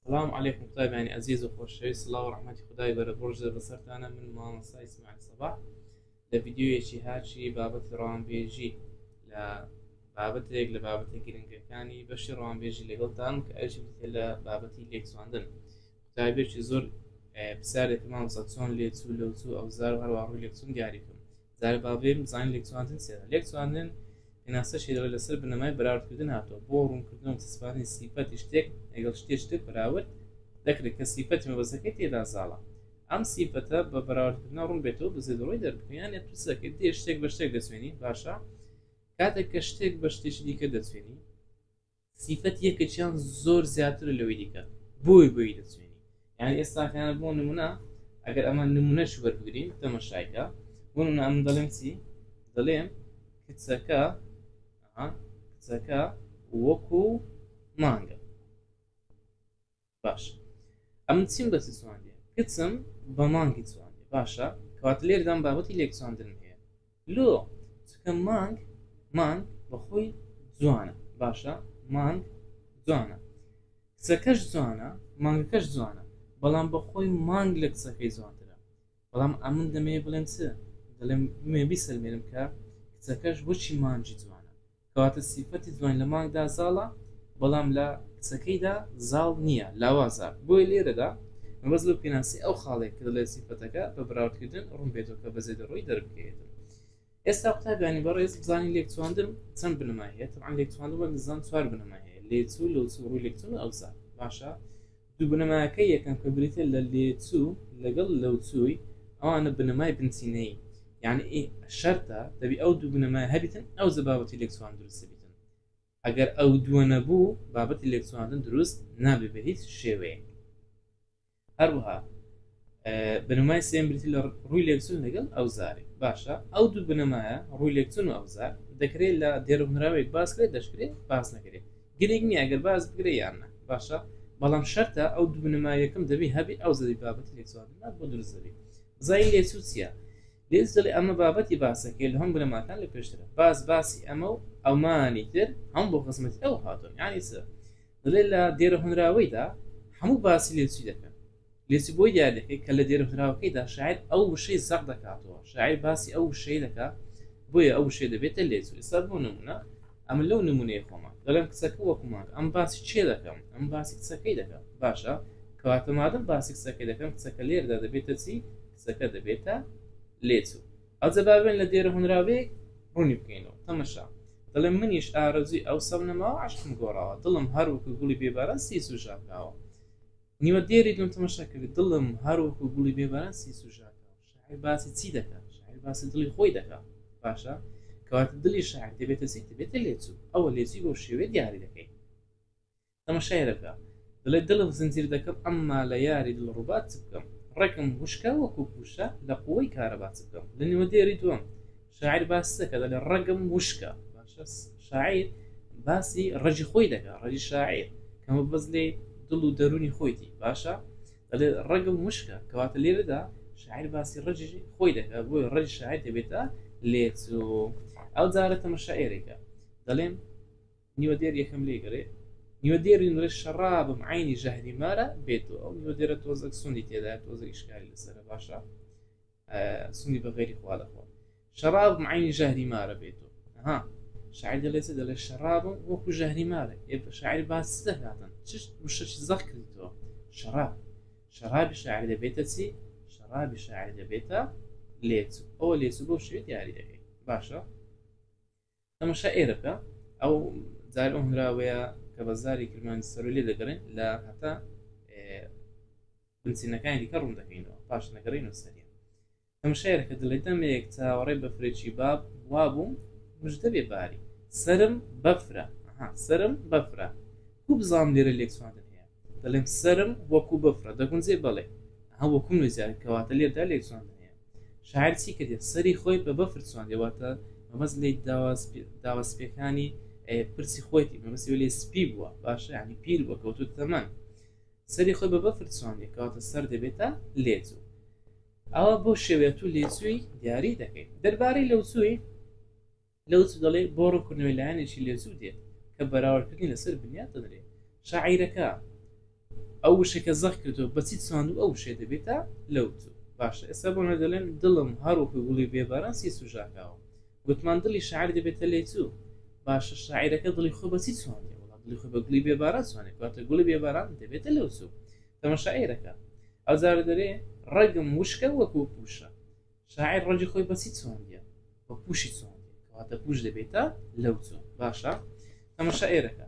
سلام علیکم قوتابیانی ئەزیز و خۆشەویست سڵاو و ڕەحمەتی خودای بەرە بڕژێ بەسەرتانە من مامۆستا ئیسماعیل سەباح لە ڤیدیۆیەکی هاچی بابەتی ڕەوانبێژی لە بابەتێک لە بابەتە گرنگەکانی بەشی ڕەوانبێژی لەگەڵتان کە ئەویش بریتیە لە بابەتی لێکچواندن قوتابیەکی زۆر پرسیار دەکەن مامۆستا چۆن لێچوو لەوچوو ئەوزار و هەروە ڕووی لێکچوون دیاری بکەم جارێ با بێین بزانین لێکچواندن چییە لێکچواندن پێناسەشی دەڵێت لەسەر بنەمای بەراوردکردن هاتووە بۆ ڕوونکردنەوە و چەسپاندنی سیفەتی شتێک لەگەڵ شتێکی تر بەراورد دەکرێت کە سیفەتی مەبەستەکەی تێدا زاڵە ئەم سیفەتە بە بەراوردکردنە ڕوون بێتەوە بە زێدەڕۆی دەربکەین یان تو چ دەکەیت دێ شتێک بە شتێک دەچوێنی باشە کاتێک کە شتێک بە شتێکی دیکە دەچوێنی سیفەتی یەکێکیان زۆر زیاترە لەوەی دیکە بۆی بۆی دەچوێنی یعنی ئێستاکانە بۆ نمونە ئەگەر ئەمە نمونەش وەربگرین تەمەشایکە بۆ نمونە ئەم دەڵێم چی دەڵێم کچەکە کچەکە وەکو مانگە باش ئەمن چیم بە چ چواندیە کچم بە مانگی چواندیە باشە کەواتە لێرەدام بابەتی لێکچواندنم هەیە لۆ چکە مانگ مانگ بەخۆی جوانە باشە مانگ جوانە کچەکەش جوانە مانگەکەش جوانە بەڵام بەخۆی مانگ لە کچەکەی جوانترە بەڵام ئەمن دەمەوێ بڵێم چ دەڵێم بمێ بیسەلمێنم کە کچەکەش وەکی مانگی جوانە کەواتە سیفەتی جوانی لە مانگدا زاڵە بەڵام لە کچەکەیدا زاڵ نییە لاوازە بۆیە لێرەدا مەبەست لەو پێناسی ئەو خاڵێک کە دەڵێت سیفەتەکە بە بەراوردکردن ڕوون بێتەوە کە بە زێدەڕۆی دەربکەوێت ئێستا قوتابیانی بەڕێز بزانین لێکچواندن چەند بنەمای هەیە تەبعەن لێکچواندن وەک دەزان چوار بنەمای هەیە لێچوو لەوچوو ڕووی لێکچوون و ئەوزار باشە دوو بنەمایەکەی یەکەم کە بریتیە لە لێچوو لەگەڵ لەوچووی ئەوانە بنەمای بنچینەیی یعنی شەرتە دەبی ئەو دوو بنەمای هەبیتن ئەو زە بابەتی لێکچوان دروست بیتن ئەگەر ئەو دووە نەبوو بابەتی لێکچواندن دروست نابێ بە هیچ شێوەیەک هەروەها بنەمای سێم بریتی لە ڕووی لێکچون لەگەڵ ئەوزارێک باشە ئەو دوو بنەمایە ڕووی لێکچون و ئەوزار دەکرێت لە دێرەهونراوێک باس کرێت دەشکرێت باس نەکرێت گرنگ نییە ئەگەر باس بکرێت یان نا باشە بەڵام شەرتە ئەو دوو بنەما یەکەم دەبی هەبی ئەو زەوی بابەتی لێکچواندن بۆ دروست دەبی بزانین لێچوو چییە لێچ دەڵێ ئەمە بابەتی باسەکەی لە هەم بنەماکان لە پێشترە باس باسی ئەمە و ئەومانی تر هەم بۆ خزمەتی ئەو هاتون یعنی چ دەڵێ لە دێرە هۆنراوەیدا هەموو باسی لێچووی دەکەن لێچوو بۆی دیار دەکەیت کە لە دێرە هۆنراوەکەیدا شاعیر ئەو وشەی زەق دەکاتەوە شاعیر باسی ئەو وشەی دەکات بۆیە ئەو وشەی دەبێتە لێچوو ئێستا بۆ نمونە ئەمە لەو نمونەی خۆمان دەڵێم کچەکە وەکو مانگ ئەم باسی چێ دەکەم ئەم باسی کچەکەی دەکەم باشە کەواتە مادەم باسی کچەکەی دەکەم کچەکە لێرەدا دەبێتە چی کچەکە دەبێتە لێچوو ئەوجا با بێن لە دێرە هۆنراوەیەک ڕوونی بکەینەوە تەمەشا دەڵێم منیش ئارەزووی ئەوسەم نەماوە عەشقم گۆڕاوە دڵم هەر وەکو گوڵی بێباران سیس و ژاکاوە نیوە دێری دوم تەمەشا کرد دڵم هەر وەکو گوڵی بێباران سیس و ژاکاوە شاعیر باسی چی دەکات شاعیر باسی دڵی خۆی دەکات باشە کەواتە دڵی شاعیر دەبێتە چی دەبێتە لێچوو ئەوە لێچووی بەو شێوەیە دیاری دەکەین تەمەشای دەکا دەڵێ دڵم زنجیر دەکەم ئەمما لە یاری دڵڕوبا چ بکەم ڕێکم وشکە وەکو پوشە لە قوەی کارەبا چ بکەم لە نیوە دێری دووەم شاعیر باس دەکە دەڵێ ڕەگم وشکە باشە شاعیر باسی ڕەگی خۆی دەکا ڕەگی شاعیر کەمە بەس لێ دڵ و دەرونی خۆیتی باشە دەڵێ ڕەگم وشکە کەواتە لێرەدا شاعیر باسی ڕەگی خۆی دەکا بۆیە ڕەگی شاعیر دەبێتە لێچوو ئەو جارە تەمەشا ئێرێکە دەڵێم نیوە دێر یەکەم لێ گەڕێ نیوە دێری نڵێ شەڕابم عینی ژەهری مارە بێتەوە ئەو نیوە دێرە تۆزێک سوندی تێدا تۆزێک ئیشکالی لەسەرە باشە سوندی بە غێری خوا دەخۆ شەڕابم عینی ژەهری مارە بێتەوە ها شاعر دەڵێ چ دەڵێ شەڕابم وەکو ژەهری مارە ئێ شاعر باس چ دەکاتن چ وشەی زەق کردیتەوە شەڕاب شەڕابی شاعر دەبێتە چی شەڕابی شاعر دەبێتە لێچوو ئەوە لێچوو بۆ شێوە دیاری دەکەیت باشە تەمەشا ئێرە بکە ئەو زار ئەو هۆنراوەیە کە بە زاری کرمانجی سەرۆ لێ دەگەڕێن لە هەتا بنچینەکانی دیکە ڕوون دەکەینەوە پاش نەگەڕین و سەریان تەمەشا ئێرە کە دڵێ دەمێک چاوەڕێ بەفرێکی باب وابووم مژدە بێ باری سرم بەفرە سرم بەفرە کو بزانم لێرە لێکچواندن هەیە دەڵێم سرم وەکو بەفرە دەگونجێ بەڵێ ها وەکوم نوێ کەواتە لێردا لێکچواندن هەیە شاعر چی کردێ سەری خۆی بە بەفر چواندێ واتە مەبەست لێی داوە سپیەکانی پرسی خۆیتی مەبەستی لێ سپی بووە باشە ینی پیر بووە کەوتو تەمەن سەری خۆی بە بەفر چواندێ کەواتە سەر دەبێتە لێچوو ئەوە بۆ شێوەیە تو لێچووی دیاری دەکەیت دەربارەی لەوچووی لەوچوو دەڵێ بۆ ڕوونکردنەوەی لایەنێکی لێچوو دێت کە بەراوردکردنی لەسەر بنیات دەنرێت شاعیرەکە. ئەو وشەی کە زەق کردەوە بەچی چواند و ئەو وشەیە دەبێتە لەوچوو. باشە ئێستا بۆ نە دەڵێن دڵم هەر وەکو گوڵی بێباران سیس و ژاکاوە. گوتمان دڵی شاعیر دەبێتە لێچوو. باشە شاعیرەکە دڵی خۆی بەچی چواندیە؟ وەڵا دڵی خۆی بە گوڵی بێباران چواندیە. کەواتە گوڵی بێباران دەبێتە لەوچوو. تەماشا ئێرەکە. ئەو جارە دەرێ ڕەگم وشکە وەکو پووشە. شاعیر ڕەگی خۆی بەچی چواندیە؟ بە پووشی چواندیە. کەواتە پووش دەبێتە لەوچوو. باشە تەماشا ئێرەکە.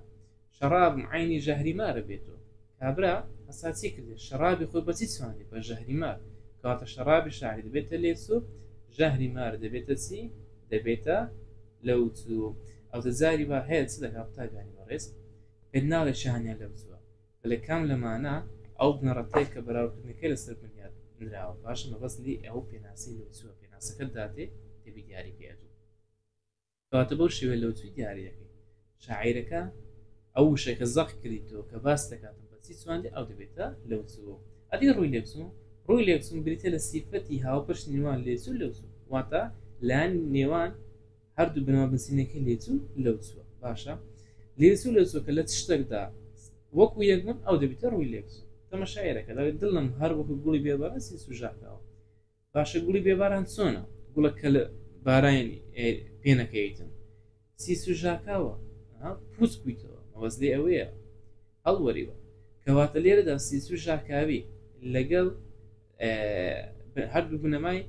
شەڕابم عەینی ژەهری مارە بێتۆ. کابرا هەسا چی کردێ؟ شەڕابی خۆی بەچی چواندی؟ بە ژەهری مار. کەواتە شەڕابی شاعیر دەبێتە لێچوو، ژەهری مار دەبێتە چی؟ دەبێتە لەوچوو. ئەوجە جاری وا هەیە چ دەکا قوتابیانی بەڕێز؟ پێت ناڵێ شانیان لەوچووە، دەڵێ کام لەمانە ئەو بنەڕەتەیە کە بەراوردکردنەکەی لەسەر بنیات نراوە. باشە مەبەست لێی ئەو پێناسەی لەوچووە، پێناسەکەت داتێ دەبی دیاری کەی ئەتوو. کەواتە بەو شێوەیە لەوچووی دیاری دەکەی شاعیرەکە ئەو وشەی کە زەق کردیتەوە کە باس دەکاتن بە چی چواندی ئەو دەبێتە لەوچوو ئەدی ڕووی لێکچوون ڕووی لێکچوون بریتە لە سیفەتی هاوبەش نێوان لێچوو لەوچوو واتە لایەن نێوان هەردوو بنەما بنچینەکەی لێچوو لەوچووە باشە لێچوو لەوچووە کە لە چ شتێکدا وەکو یەک بوون ئەو دەبێتە ڕووی لێکچوو تەماشایەکە دەڵێت دڵم هەر وەکو گوڵی بێباران سیس و ژاکاوە باشە گوڵی بێباران چۆنە؟ گوڵە کە لە بارانی پێنەکەویتن سیس و ژاکاوە پوچ بوویتەوە مەبەست لێ ئەوەیە هەڵوەریوە کەواتە لێرەدا سیس و ژاکاوی لەگەڵ هەردوو بنەمای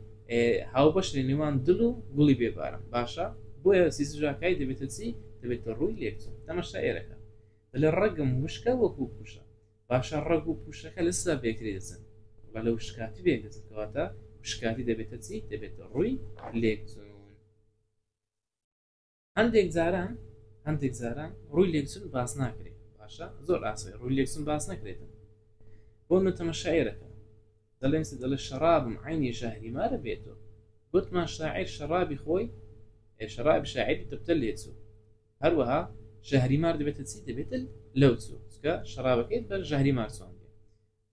هاوبەش لە نێوان دڵ و گوڵی بێباران باشە بۆیە سیس و ژاکای دەبێتە چی دەبێتە ڕووی لێکچوون تەماشا ئێرەکە دەڵێ ڕەگم وشکە وەکو پوشە باشە ڕەگ و پوشەکە لە سا بێکری دەچن وڵا لە وشکاتی بێک دەچن کەواتە وشکاتی دەبێتە چی دەبێتە ڕووی لێکچوون هەندێک جاران هەندێک جاران ڕووی لێکچون باس ناکرێت باشە زۆر ئاسایی ڕووی لێکچون باس نەکرێتن بۆ من تەمەشایرەکە دەڵێن دەڵێ شەرابم عینی ژەهری مارە بێتۆ گوتمان شاعیر شەرابی خۆی شەرابی شاعری دەبتە لێچوو هەروەها ژەهری مار دەبێتە چی؟ دەبێتە لەوچوو، چونکە شەڕابەکەی بە ژەهری مار چۆن دێ.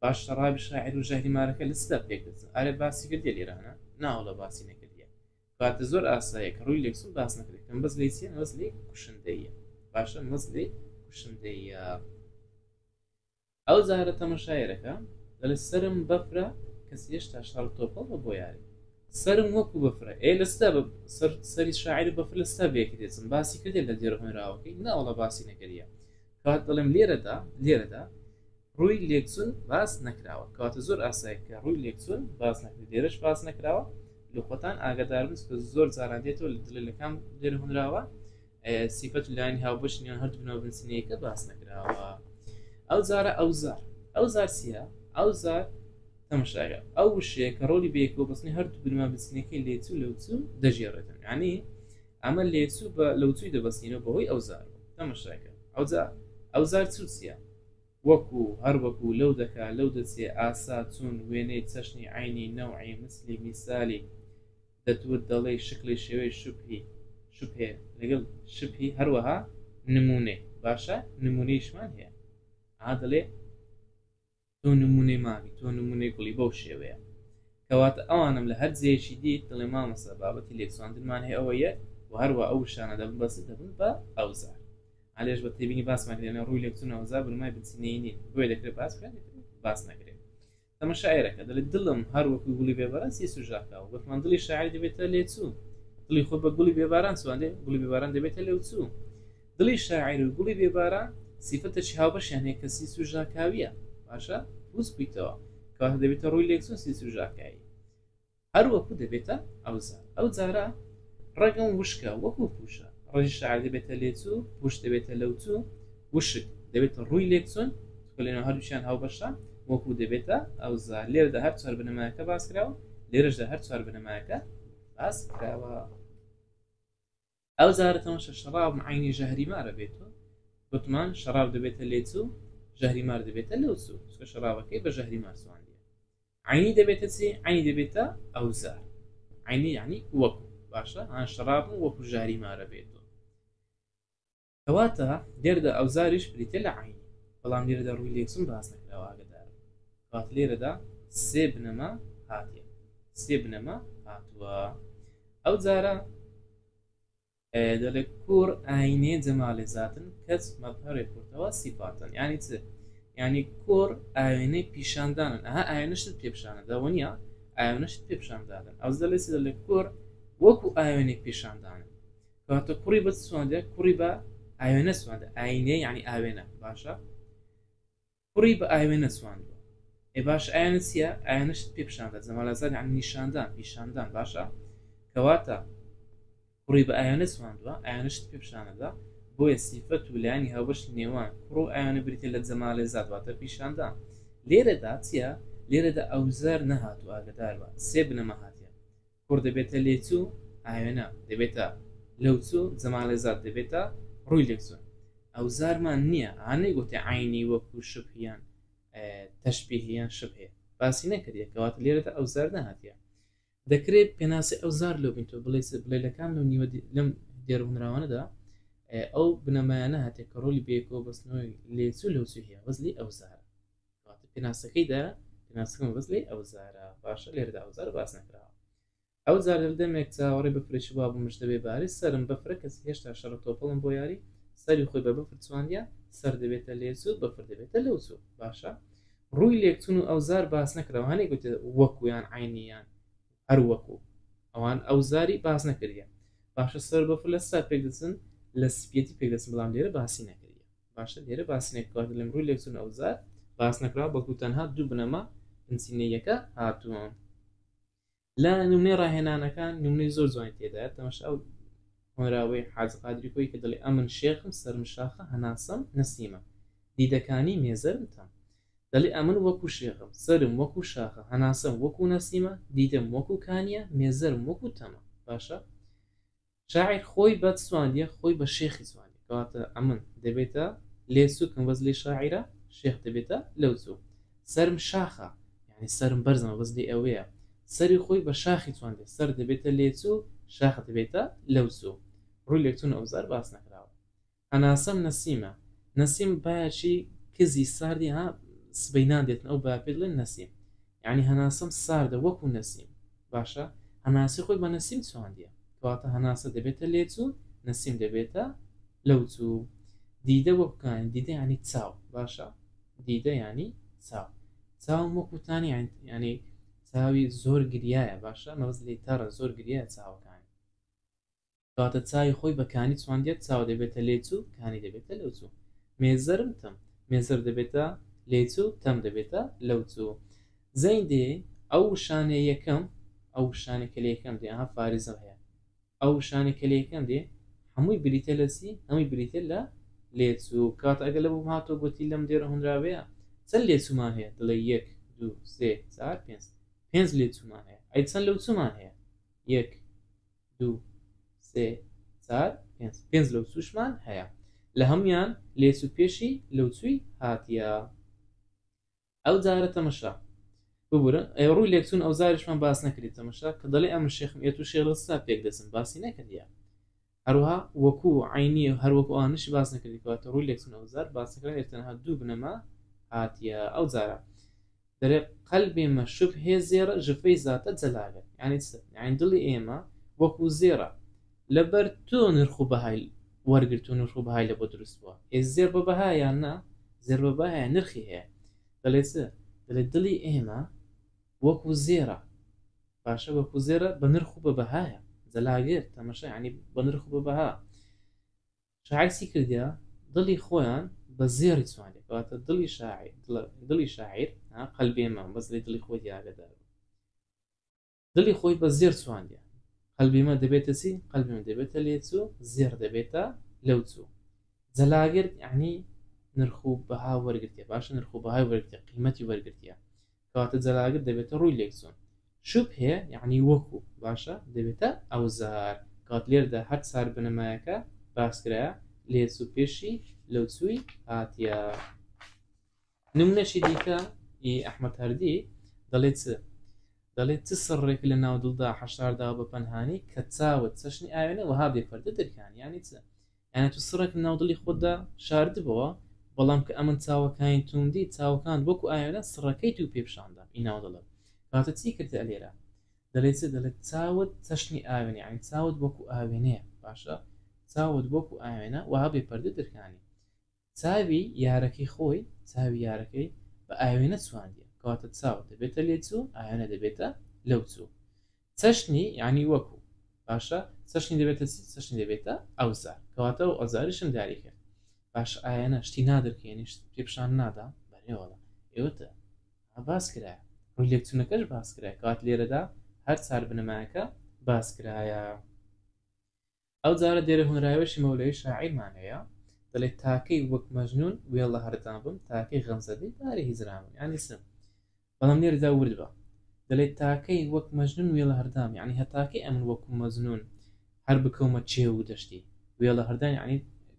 باش شەڕابی شاعیر و ژەهری مارەکە لە چدا پێک دەچن؟ ئارێ باسی کردیە لێرانە؟ ناوەڵا باسی نەکردیە. کەواتە زۆر ئاساییە کە ڕووی لێکچوون باس نەکرێت. کە مەبەست لێی چییە؟ مەبەست لێی کوشندەییە. باشە مەبەست لێی کوشندەییە. ئەو جارە تەمەشایەرەکە دەڵێ سەرم بەفرە کەس هێشتا شەڕ تۆپەڵ بە بۆ یاری سەرم وەکو بەفرە ئێ لەستا سەر سەری شاعیر بەفر لەستا بێکی دێچم باسی کردێ لە دێرە هۆنراوەکەی ناوەڵە باسی نەکردە کات دەڵێم لێرەدا لێرەدا ڕووی لێکچون باس نەکراوە کەواتە زۆر ئاسایە کە ڕووی لێکچون باس نەکرێت لێرەش باس نەکراوە لە خۆتان ئاگادار بن کە زۆر جاران دێتەوە لە دڵی لە کام لێرە هۆنراوە سیفەت و لایەنی هاوبەش نێوان هەردوو بنەما بنچینەیەکە باس نەکراوە. ئەو زارە ئەو زار ئەو زار چییە؟ ئەو زار تەمەشاکە ئەو وشەیە کە ڕۆڵی بەیەکەوە بەستنی هەردوو بنەما بنچینەکەی لێچوو لەوچوو دەگێڕێتن یعنی ئەمە لێچوو بە لەوچووی دەبەستینەوە بەهۆی ئەو زار تەمەشاکە ئەوجا ئەو زار چوو چییە؟ وەکو هەر وەکو لەو دەکا لەو دەچێ ئاسا چون وێنەی چەشنی عەینی نەوعی مسلی میسالی دەتوت دەڵێی شکڵی شێوەی شوبهی شوبهێ لەگەڵ شبهی هەروەها نمونەی باشە نمونەیشمان هەیە ئا دەڵێ تۆ نمونەی مامی تۆ نمونەی گوڵی بەو شێوەیە کەواتە ئەوانم لە هەر جێیەکی دیت دەڵێ مامۆستا بابەتی لێکچواندنمان هەیە ئەوە یەک و هەروە ئەو وشانە دەبن بەس دەبن بە ئەوزار ئالێش بە تێبینی باسمان کرد ڕووی لێکچوون ئەوزار بنەمای بنچینەیی نین بۆیە دەکرێت باس بکرێت باس نەکرێت تەماشا ئێرەکە دەڵێ دڵم هەر وەکو گوڵی بێباران سیس و ژاکاوە گوتمان دڵی شاعیر دەبێتە لێچوو دڵی خۆ بە گوڵی بێباران چواندێ گوڵی بێباران دەبێتە لەوچوو دڵی شاعیر و گوڵی بێباران سیفەتێکی هاوبەشیان هەیە کە سیس و ژاکاویە باشە پووس بوویتەوە کەواتە دەبێتە ڕووی لێکچوون سیس و ژاکایی هەر وەکو دەبێتە ئەوزار ئەو جارە ڕەگم وشکە وەکو پوشە ڕەگی شاعر دەبێتە لێچوو پوش دەبێتە لەوچوو وشک دەبێتە ڕووی لێکچوون چونکە لێنەوە هەردووکیان هاوبەشە وەکو دەبێتە ئەوزار لێرەدا هەر چوار بنەمایەکە باس کراوە لێرەشدا هەر چوار بنەمایەکە باس کراوە ئەو جارە تەماشا شەڕاب عینی ژەهری مارە بێتۆ گوتمان شەڕاب دەبێتە لێچوو ژەهری مار دەبێتە لەوچوو چونکە شەڕابەکەی بە ژەهری مار سواندیە عینی دەبێتە چی؟ عینی دەبێتە ئەوزار. عینی یعنی وەکو. باشە هان شەرابم وەکو ژاری مارە بێتۆ. کەواتە لێرەدا ئەوزاریش بریتە لە عینی. بەڵام لێرەدا ڕووی لێکچون باس نەکراوە ئاگەدار. کەواتە لێرەدا سێ بنەما هاتیە. سێ بنەما هاتووە. ئەو جارە دەڵێ کوڕ ئاینێ جەمالێ زاتن کەچ مەزهەرێ پورتەوە سیفاتن یانی چ؟ یعنی کوڕ ئاوێنەی پیشاندانن ئەها ئاوێنەشت پێ پیشانەدا وە نییە ئاوێنەشت پێ پیشاندادن ئەو دەڵێ چی دەڵێ کوڕ وەکو ئاوێنەی پیشاندانن کەواتە کوڕی بە چ سواندە کوڕی بە ئاوێنە سواندە ئاینە یعنی ئاوێنە باشە کوڕی بە ئاوێنە سواندوە ئێ باش ئاوێنە چییە ئاوێنەشت پێ پیشاندا جەمالازاد یعنی نیشاندان پیشاندان باشە کەواتە کوڕی بە ئاوێنە سواندوە ئاوێنەشت پێ پیشانەدا بۆیە سیفەت و لایەنی هاوبەشی نێوان کوڕ و ئاوێنە بریتە لە جەمالێ زات واتە پیشاندان لێرەدا چییە لێرەدا ئەوزار نەهاتوو ئاگدار بە سێ بنەما هاتیە کوڕ دەبێتە لێچوو ئاوێنە دەبێتە لەوچوو جەمالێ زات دەبێتە ڕووی لێکچوون ئەوزارمان نییە ئانەی گوتێ عینی وەکو شبهیان تەشبیهیان شبهێ باسی نەکردیە کەواتە لێرەدا ئەوزار نەهاتیە دەکرێت پێناسی ئەوزار لۆ بین تۆ بڵێ بڵێ لە کام لەو نیوە لەم دێرهونراوانەدا ئەو بنەمایانە هاتێ کە ڕۆلی بەیەکەوە بەستنەوەی لێچوو لەوچوو هەیە وەزلی ئەوزارە کەواتە پێناسەکەیدا پێناسەکەم وەزلی ئەوزارە باشە لێرەدا ئەوزار باس نەکراوە ئەو جار لە دەمێک چاوەڕێ بەفرێکی وا بوو مژدە بێ باری سەرم بەفرە کەچی هێشتا شەڕە تۆپەڵم بۆ یاری سەری خۆی بە بەفر چواندیە سەر دەبێتە لێچوو بەفر دەبێتە لەوچوو باشە ڕووی لێکچون و ئەوزار باس نەکراوە هەنێک گوتێ وەکو یان عینی یان هەر وەکو ئەوان ئەوزاری باس نەکردیە باشە سەر بەفر لە سا پێک دەچن لە سپیەتی پێک دەچن بەڵام لێرە باسی نەکردیە باشە لێرە باسی نەکراوە لەم ڕووی لێکچون ئەوزار باس نەکراوە بەڵکو تەنها دوو بنەما بنچینەیەکە هاتووە لە نمونەی ڕاهێنانەکان نمونەی زۆر جوانی تێدایە تەماشا ئەو هۆنراوەی حاجی قادری کۆی کە دەڵێ ئەمن شێخم سەرم شاخە هەناسەم نەسیمە دیدەکانی مێزەرم تەم دەڵێ ئەمن وەکو شێخم سەرم وەکو شاخە هەناسەم وەکو نەسیمە دیدەم وەکو کانیە مێزەرم وەکو تەمە باشە شاعیر خۆی بە چ سواندیە؟ خۆی بە شێخی سواندیە. کەواتە ئەمن دەبێتە لێچوو کەم بەس لێ شاعیرە، شێخ دەبێتە لەوچوو. سەرم شاخە، یانی سەرم بەرزە مەبەست لێی ئەوەیە. سەری خۆی بە شاخی چواندیە، سەر دەبێتە لێچوو، شاخ دەبێتە لەوچوو. ڕووی لێکچوون و ئەوزار باس نەکراوە. هەناسەم نەسیمە. نەسیم بایەکی کزی ساردی ها سبەینان دێتن ئەو بایە پێ دەڵێن نەسیم. یانی هەناسەم ساردە وەکوو نەسیم. باشە هەناسی خۆی بە نەسیم چواندیە. کەواتە هەناسە دەبێتە لێچوو، نەسیم دەبێتە لەوچوو. دیدە وەکوو کانی، دیدە یانی چاو. باشە دیدە یانی چاو. چاوم وەکوو تانی یانی چاوی زۆر گریایە. باشە مەبەست لێی تەڕە زۆر گریایە چاوەکانی. کەواتە چاوی خۆی بە کانی چواندیە چاو دەبێتە لێچوو کانی دەبێتە لەوچوو مێزەرم تەم مێزەر دەبێتە لێچوو تەم دەبێتە لەوچوو زەین دێ ئەو وشانەی یەکەم ئەو وشانەی کە لە یەکەم دێ ئەها فارزم هەیە ئەو وشانەی کە لە یەکەم دێ هەمووی بریتە لە چی هەمووی بریتە لە لێچوو کەواتە ئەگەر لە بۆم هاتۆ گوتی لەم دێرە هۆنراوەیە چەند لێچوومان هەیە دەڵێ یەک دوو سێ چار پێنج پێنج لێچوومان هەیە ئەی چەند لەوچوومان هەیە یەک دوو سێ چار پێنج پێنج لەوچووشمان هەیە لە هەمویان لێچوو پێشی لەوچووی هاتیە ئەو جارە تەمەشا ببورە ڕووی لێکچوون ئەو زاریشمان باس نەکرێت تەمەشا کە دەڵێ ئەمن شێخم ئێت و شێخ لەسا پێک دەچن باسی نەکردیە هەروها وەکو عینی هەروەکو ئەوانشی باس نەکردی کەواتە ڕووی لێکچوون ئەو زار باسەکە تەنها دوو بنەما هاتیە ئەو جارە دەرێ قەلبێ مە شوبهێ زێڕە ژفەی زاتە جەلاگە یانی چ یانی دڵی ئێمە وەکو زێڕە لەبەر تۆ نرخ و بەهای وەرگرت و نرخ و بەهای لە بۆ دروست بووە ئێ زێڕ بە بەها یان نا زێڕ بە بەهایە نرخی هەیە دەڵێ چ دەڵێ دڵی ئێمە وەکو زێڕە باشە وەکو زێڕە بە نرخ و بە بەهایە جەلاگر تەمەشا یانی بە نرخ و بە بەها شاعیر چی کردیە دڵی خۆیان بە زێڕی چواندیە کەواتە دڵی شاعیر دڵی شاعیر قەلبێ مە بەس لێ دڵی خۆی ئاگادار بوو دڵی خۆی بە زێر چواندیە قەلبی مە دەبێتە چی قەلبی مە دەبێتە لێچوو زێڕ دەبێتە لەوچوو جەلاگرت یعنی نرخ و بەها وەرگرتیە باشە نرخ و بەهای وەرگرتیە قیمەتی وەرگرتیە کەواتە جەلاگر دەبێتە ڕووی لێکچوون. شوبهێ یەعنی وەکو، باشە دەبێتە ئەوزار. کەواتە لێرەدا هەر چار بنەمایەکە باسکرایە، لێچوو پێشی لەوچووی هاتیە. نمونەشی دیکە ی ئەحمەد هەردی دەڵێ چ؟ دەڵێ چ سڕێک لە ناو دڵدا حەشار داوە بە پەنهانی کە چاوت چەشنی ئاوێنە وەها بێ پەردە درکانی یانی چ؟ یانی تو سڕێک لە ناو دڵی خۆتدا شاردبۆوە بەڵام کە ئەمن چاوەکانی توم دی چاوەکانت وەکو ئاوێنە سڕەکەی تو پێ پیشاندام ئی ناو دڵت کەواتە چی کردە لێرە دەڵێ چ دەڵێ چاوت چەشنی ئاوێنە یانی چاوت وەکو ئاوێنەیە باشە چاوت وەکو ئاوێنە وەها بێ پەردە درکانی. چاوی یارەکەی خۆی، چاوی یارەکەی بە ئاوێنە چواندیە. کەواتە چاو دەبێتە لێچوو، ئاوێنە دەبێتە لەوچوو. چەشنی یعنی وەکو. باشە چەشنی دەبێتە چی؟ چەشنی دەبێتە ئەوزار. کەواتە ئەو ئەوزاریشم دیاری کرد. باشە ئاوێنە شتی نادرکێنی، شت پێ پیشان نادا؟ بەرێ وەڵا. ئێوەتە باس کرایە. ڕووی لێکچوونەکەش باس کرایە. کەواتە لێرەدا هەر چار بنەمایەکە باس کرایە. ئەو جارە دێرە هۆنراوێکی مەولەوی شاعیرمان هەیە دەڵێ تاکەی وەک مەجنون وێڵە هەردان بم تاکەی غەمزەدەی باری هیجران بم یعنی سم بەڵام لێرەدا ورد بە دەڵێ تاکەی وەک مەجنون وێڵە هەردام یعنی هەتاکەی ئەمن وەکو مەجنون هەر بکەومە چێو و دەشتی وێڵە هەردان یعنی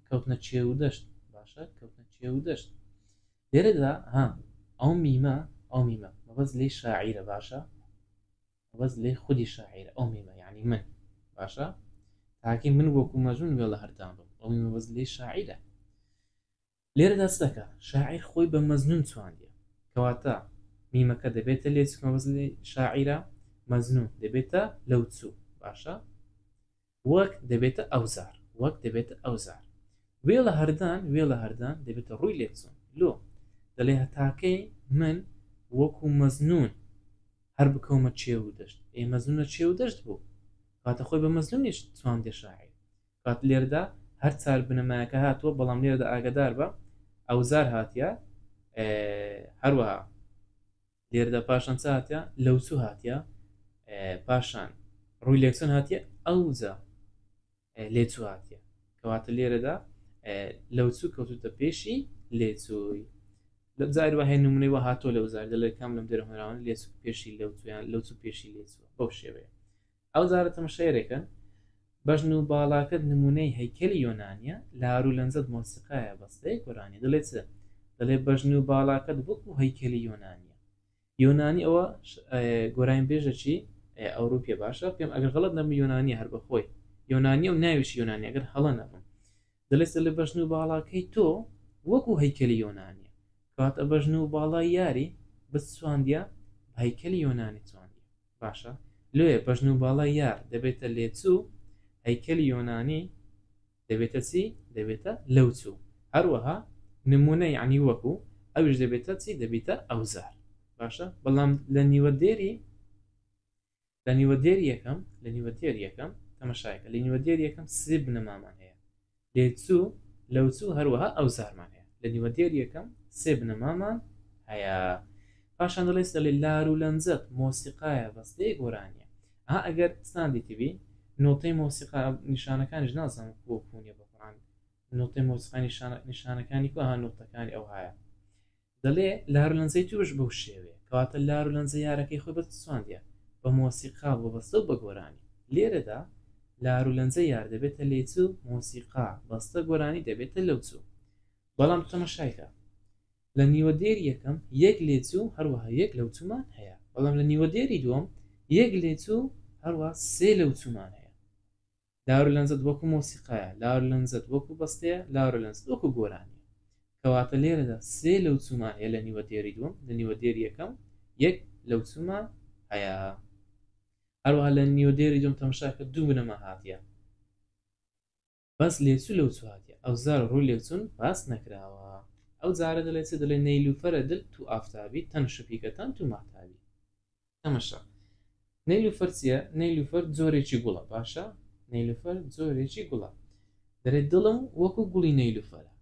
کەوتنە چێو و دەشت باشە کەوتنە چێو و دەشت لێرەدا ها ئەو میمە ئەو میمە مەبەست لێی شاعیرە باشە مەبەست لێی خودی شاعیرە ئەو میمە یعنی من باشە تاکی من وەکو مەجنون وێڵە هەردان بم ئەو میمە مەبەست لێی شاعیرە لێرەدا چ دەکا شاعیر خۆی بە مەجنون چواندیە کەواتە میمەکە دەبێتە لێ چونکە مەبەست لێی شاعیرە مەجنون دەبێتە لەوچوو باشە وەک دەبێتە ئەوزار وەک دەبێتە ئەوزار وێڵە هەردان وێڵە هەردان دەبێتە ڕووی لێکچوون لۆ دەڵێ هەتاکەی من وەکو مەزنون هەر بکەومە چێو و دەشت ئێ مەزنونە چێو و دەشت بوو کاتە خۆی بە مەزنونیش چواندێ شاعیر کات لێرەدا هەر چار بنەمایەکە هاتووە بەڵام لێرەدا ئاگدار بە ئەوزار هاتیە هەروەها لێرەدا پاشان چ هاتیە لەوچوو هاتیە پاشان ڕووی لێکچون هاتیە ئەوجا لێچوو هاتیە کەواتە لێرەدا لەوچوو کەوتوتە پێشی لێچووی لە جاری وە هەیە نمونەی وە هاتۆ لەو زار دەڵێ کام لەم دێرە هۆنراوانە لێچوو پێشی لەوچویان لەوچوو پێشی لێچووە بەو شێوەیە ئەو جارە تەمەشایەکەن بەژن و باڵاکەت نمونەی هەیکەلی یۆنانیە لار و لەنجەت مۆسیقایە بەستەیە گۆرانیە دەڵێ چ دەڵێ بەژن و باڵاکەت وەکو هەیکەلی یۆنانیە یۆنانی ئەوە گۆرانی بێژە چی ئەوروپیە باشە پێم ئەگەر غەڵەت نەبم یۆنانیە هەر بەخۆی یۆنانیە و ناویشی یۆنانی ئەگەر هەڵە نەبم دەڵێ دەڵێ بەژن و باڵاکەی تۆ وەکو هەیکەلی یۆنانیە کەواتە بەژن و باڵای یاری بەس چواندیە بە هەیکەلی یۆنانی چواندیە باشە لۆیە بەژن و باڵای یار دەبێتە لێچوو هەیکەلی یۆنانی دەبێتە چی دەبێتە لەوچوو هەروەها نمونە یعنی وەکو ئەویش دەبێتە چی دەبیتە ئەوزار باشە بەڵام لە نیوە دێری لە نیوە دێری یەکەم لە نیوە دێری یەکەم تەمەشایەکە لە نیوە دێری یەکەم سێ بنەمامان هەیە لێچوو، لەوچوو هەروەها ئەوزارمان هەیە. لە نیوە دێری یەکەم سێ بنەمامان هەیە. پاشان دەڵێ دەڵێ لار و لەنجەت مۆسیقایە بەستەیە گۆرانیە. ئەها ئەگەر ستان دیتبی نۆتەی مۆسیقا نیشانەکانیش نازانم کووە کوو نیە بە قورعان نۆتەی مۆسیقا نیشانەکانی کووە ها نۆتەکانی ئەوهایە. دەڵێ لارولەنجەی توش بەو شێوەیە، کەواتە لارولەنجە یارەکەی خۆی بە چواندیە، بە مۆسیقا و بە بەستە و بە گۆرانی. لێرەدا لارولەنجە یار دەبێتە لێچوو، مۆسیقا، بەستە، گۆرانی دەبێتە لەوچوو. بەڵام تەمەشای کە. لە نیوەدێری یەکەم یەک لێچوو هەروەها یەک لەوچوومان هەیە، بەڵام لە نیوەدێری دووەم یەک لێچوو هەروەها سێ لەوچوومان هەیە. لارولەنجەت وەکو مۆسیقایە، لارولەنجەت وەکو بەستەیە، لارولەنجەت وەکو گۆرانیە. کەواتە لێرەدا سێ لەوچوومان هەیە لە نیوە دێری دووەم، لە نیوە دێری یەکەم یەک لەوچوومان هەیە. هەروەها لە نیوە دێری دووەم تەماشاکە دوو بنەما هاتیە. بەس لێچوو لەوچوو هاتیە. ئەوزار ڕووی لێچوون باس نەکراوە. ئەو جارە دەڵێ چ دەڵێ نەیلوفەرە دل تو ئافتابی تەن شپیکەتان تو ماتابی. تەمەشا نەیلوفەر چییە؟ نەیلوفەر جۆرێکی گوڵە باشە نەیلوفەر جۆرێکی گوڵە دەرێ دڵم وەکو گوڵی نەیلوفەرە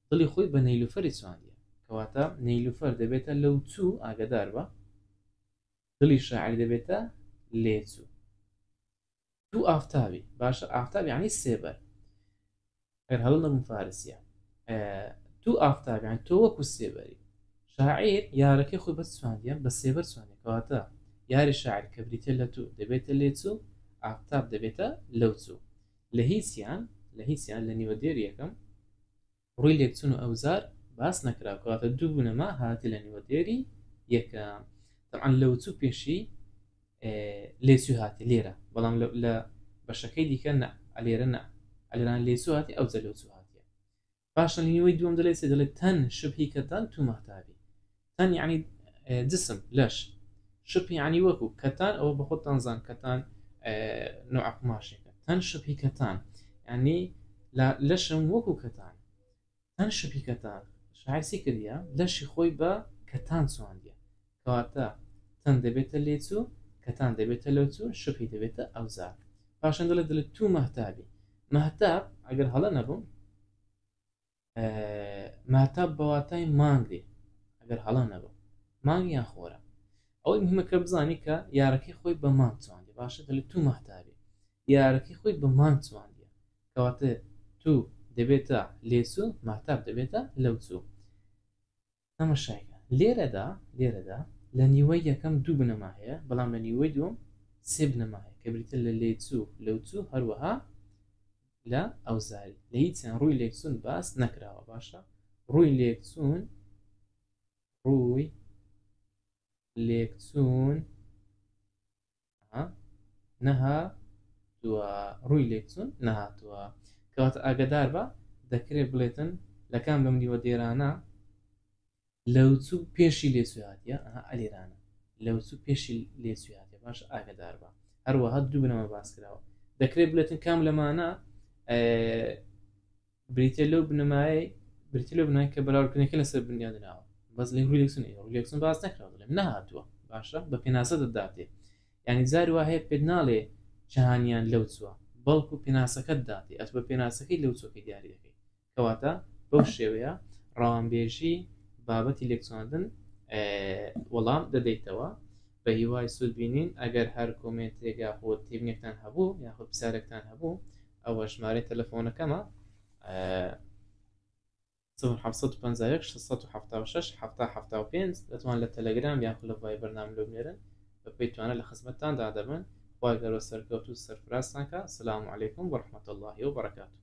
دڵی خۆی بە نەیلوفەری چواندیە کەواتە نەیلوفەر دەبێتە لەو چوو ئاگدار بە دڵی شاعر دەبێتە لێچوو دوو ئافتابی باشە ئافتاب یعنی سێبەر ئەگەر هەڵە نەبووم فارسیە دوو ئافتاب یان تۆ وەکو سێبەری شاعیر یارەکەی خۆی بەس چواندیە بە سێبەر چواندیە کەواتە یاری شاعیر کە بریتە لە تو دەبێتە لێچوو ئافتاب دەبێتە لەوچوو لە هیچیان لە هیچیان لە نیوە دێر یەکەم ڕووی لێکچون و ئەوزار باس نەکراوە کەواتە دوو بنەما هاتی لە نیوە دێری یەکەم طبعا لەوچوو پێشی لێچوو هاتی لێرە بەڵام لە بەشەکەی دیکە نا لێرە نا ئەلێران لێچوو هاتی ئەوجە لەوچوو هاتیە پاشان نیوەی دووەم دەڵێ چی دەڵێ تەن شبهی کەتان تو مەهتابی تەن یعنی جسم لەش شبه یعنی وەکو کەتان ئەوە بە خۆتان زان کەتان نوع قوماشێکە تەن شبهی کەتان یعنی لەشم وەکو کەتان. تەن شبهی کەتان شاعیر چی کردیە لەشی خۆی بە کەتان چواندیە کەواتە تەن دەبێتە لێچوو کەتان دەبێتە لەوچوو شبهی دەبێتە ئەوزار پاشان دەڵێت دەڵێت تو مەهتابی مەهتاب ئەگەر هەڵە نەبووم مەهتاب بە واتای مانگ دێ ئەگەر هەڵە نەبوو مانگ یان خۆرە ئەوەی مهمە کە بزانی کە یارەکەی خۆی بە مانگ چواندی باشە دەڵێت تو مەهتابی یارەکەی خۆی بە مانگ چواندیە کەواتە تو دەبێتە لێچوو مەهتاب دەبێتە لەوچوو تەمەشایکە لێرەدا لێرەدا لە نیوەی یەکەم دوو بنەما هەیە بەڵام لە نیوەی دووەم سێ بنەما هەیە کە بریتە لە لێچوو لەوچوو هەروەها لە ئەوزاری لە هیچیان ڕووی لێکچوون باس نەکراوە باشە ڕووی لێکچوون ڕووی لێکچوون نەهاتووە ڕووی لێکچوون نەهاتووە کەواتە ئاگدار بە دەکرێت بڵێتن لە کام لەم نیوە دێرانە لەوچوو پێشی لێچوو هاتیە ئەها ئەلیرانە لەوچوو پێشی لێچوو هاتیە باش ئاگدار بە هەروەها دوو بنەما باس کراوە دەکرێت بڵێتن کام لەمانە بریتیە لەو بنەمایەی بریتیە لەو بنەمای کە بەراوردکردنەکە لەسەر بنیادنراوە بەس لە ڕووی لێکچوون ڕووی لێکچوون باس نەکراوە دەڵێم نەهاتووە باشە بە پێناسە دەداتێ یعنی جاری وا هەیە پێت ناڵێ جەهانیان لەو چووە بەڵکو پێناسەکەت داتێ ئەت بە پێناسەکەی لەو چۆکەی دیاری دەکەی کەواتە بەو شێوەیە ڕەوانبێژی بابەتی لێکچواندن وەڵام دەدەیتەوە بە هیوای سوود بینین ئەگەر هەر کۆمێنتێک یاخود تێبینێکتان هەبوو یاخود پرسیارێکتان هەبوو ئەوە ژمارەی تەلەفۆنەکەمە 0751 676 775 دەتوان لە تەلەگرام یاخود لە ڤایبەر نام لۆ بنێرن بە پێی توانە لە خزمەتتاندا دەبن خوای گەورە سەرکەوتوو سەرفرازتان کا سلام علیکم ورحمة اللە وبرکاته.